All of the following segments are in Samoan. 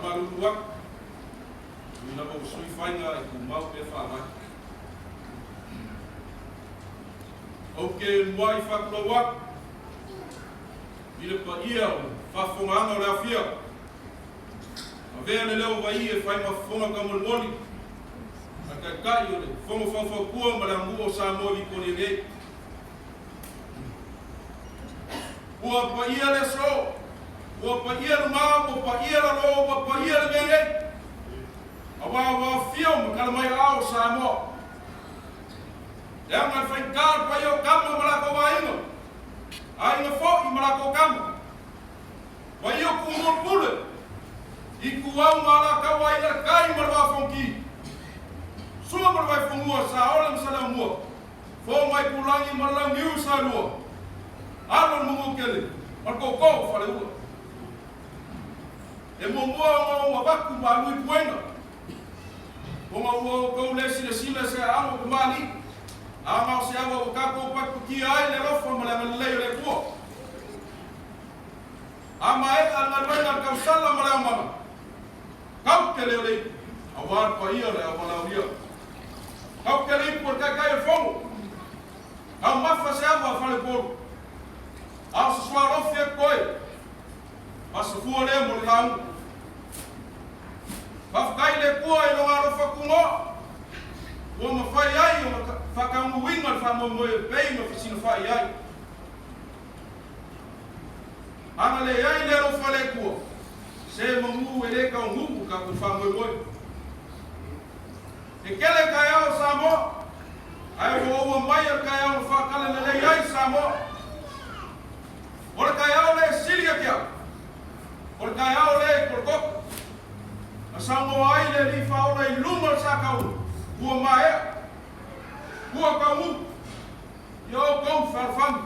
Faamalulu atu, ui lava ua sui faiga e tumau pea faavae. Ou te muai faatulou atu i le paia o le faafofogaaga o le aofia. Avea le leo vaii e fai ma fofoga taumolimoli a le Taitai o le Fono Faufautua ma le Aganuu o Samoa i Vitoria nei. Ua paia le aso, ua paia luga, ua paia lalo, ua paia le mea nei, aua ua afio ma tala mai aao o Samoa. Leaga le faigata o le paia o tama ma latou aiga, aiga foi ma latou tama. Paia o Tumua Pule, Ituau ma Alataua, Aiga i le Tai ma le Vaa o Fonoti, Sua ma le Vaifanua, Saole ma Saleaaumua, Foa ma Aitulagi ma le Launiu i Saelua, Alo o le Manuatele ma le Tootoo o Faleula. E muamua ona ou avatu malu i puega, ona ua outou le silasila i se aano o tamalii, a na o se ava ua tatou patipatia ai le alofa ma le agalelei o le Atua. A maea le galuega a le tausala ma le aumaga, tau tele o le ipu, aua le paia o le auvalaaulia. Tau tele ipu o le taitai o le fono, taumafa se ava a faleupolu, a o se sualofi e totoe, ma se fua lea mo le lauga. Faafetai i le Atua i Lona alofa tunoa, ua mafai ai ona faataunuuina le faamoemoe e pei ona fesilafai ai. Ana leai le alofa o le Atua, se manu e le taunuu le tatou faamoemoe. E tele taeao o Samoa, ae ua ou aumai o le taeao na faatala lelei ai Samoa. O le taeao lea e sili ia te au, o le taeao lea i Kolokota, na saunoa ai le Alii Faaola i luma o le Sataua, ua maea, ua taunuu. Ia outou fealofani.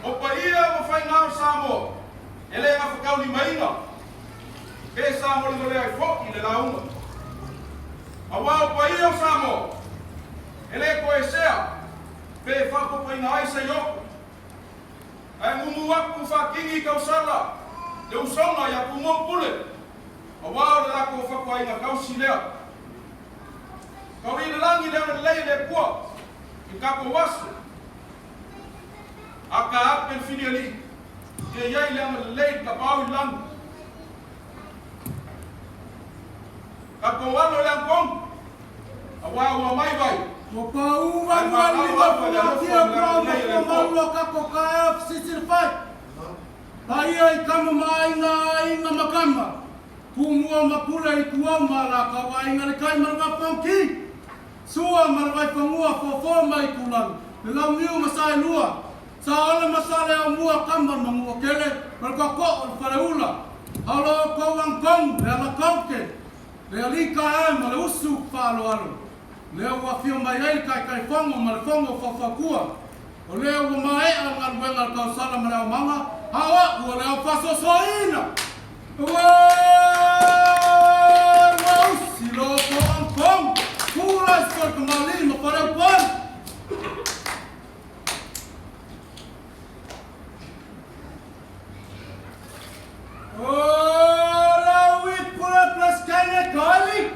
O paia ma faiga o Samoa e le gafataulimaina pe sagolegole ai foi le lauga. Aua o paia o Samoa e le toesea pe faapopoina ai se ioto. Ae mumu atu faatini i tausala le usoga ia Tumou Pule, aua o le latou fatuaiga tausi lea. Tau i le lagi le agalelei le Atua i tatou aso, a ka ape le filialii, ia i ai le agalelei le Tapaau i le lagi. Tatou alo i le agatonu, aua ua mai vai. Ua pau Ae valu magalo lima lava i le fugatia alofa ma le puao agalelei ma o le fua Atua. malu o kako kaea fesisilafai. Paia i kama ma aiga, aiga ma kama. Tumua ma Pule i Tuau ma Alataua Aiga le Tai ma le Vaaponki, Sua ma le Vaifanua, Fofu ma Itulagi, le Launiu ma Saelua, Saole ma Saleaaumua, Kama le Manuatele ma le Tootoo o le Faleula, Haolo outou Agtonu, le Alakaute, le Alii Kae ma le Usu Faaaloalo, lea ua afio mai ai le Taitaifono ma le Fono Faufautua, o lea ua maea le galuega a le Tausala ma le Aumaga, a o a'u o le au faasoasoaina. Ua usi lo outou Agtonu, Pula i Sefolotamalii ma Faleupolu. O lau ipu le Peresetene Kylie.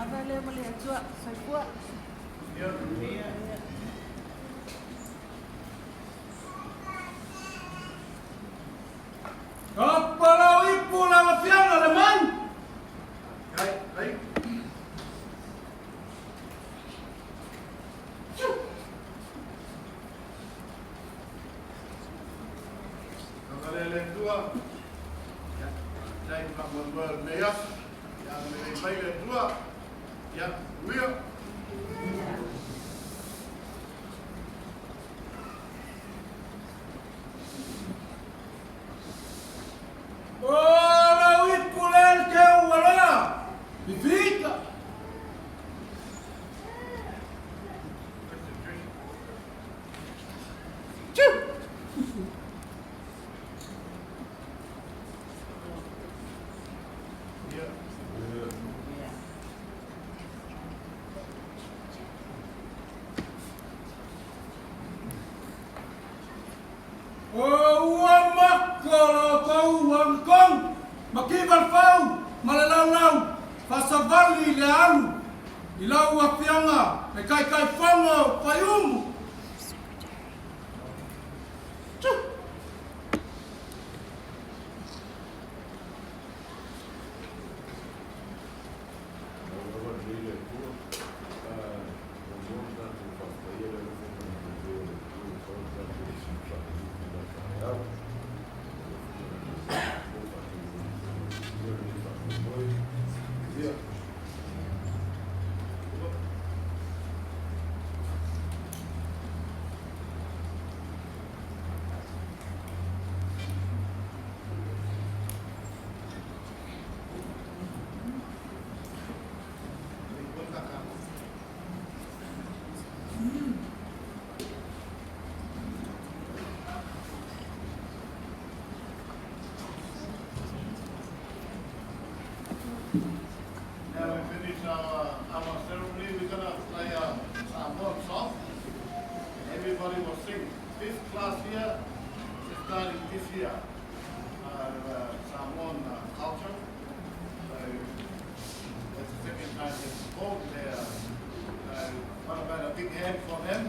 Ava lea ma le Atua. Soifua. Ia. Kapa lau ipu lau afioga le mai. O lau ipu lea le teu aloa. Fifita. O ua mako lo kou agakou ma kiva le fau ma le laulau faasavali i le alu i lau Afioga le Taitaifono Faiumu. Now we finish our ceremony, we're gonna play a Samoan song. And everybody will sing. This class here is starting this year, Samoan culture. So that's the second time they performed there. So what about a big hand for them?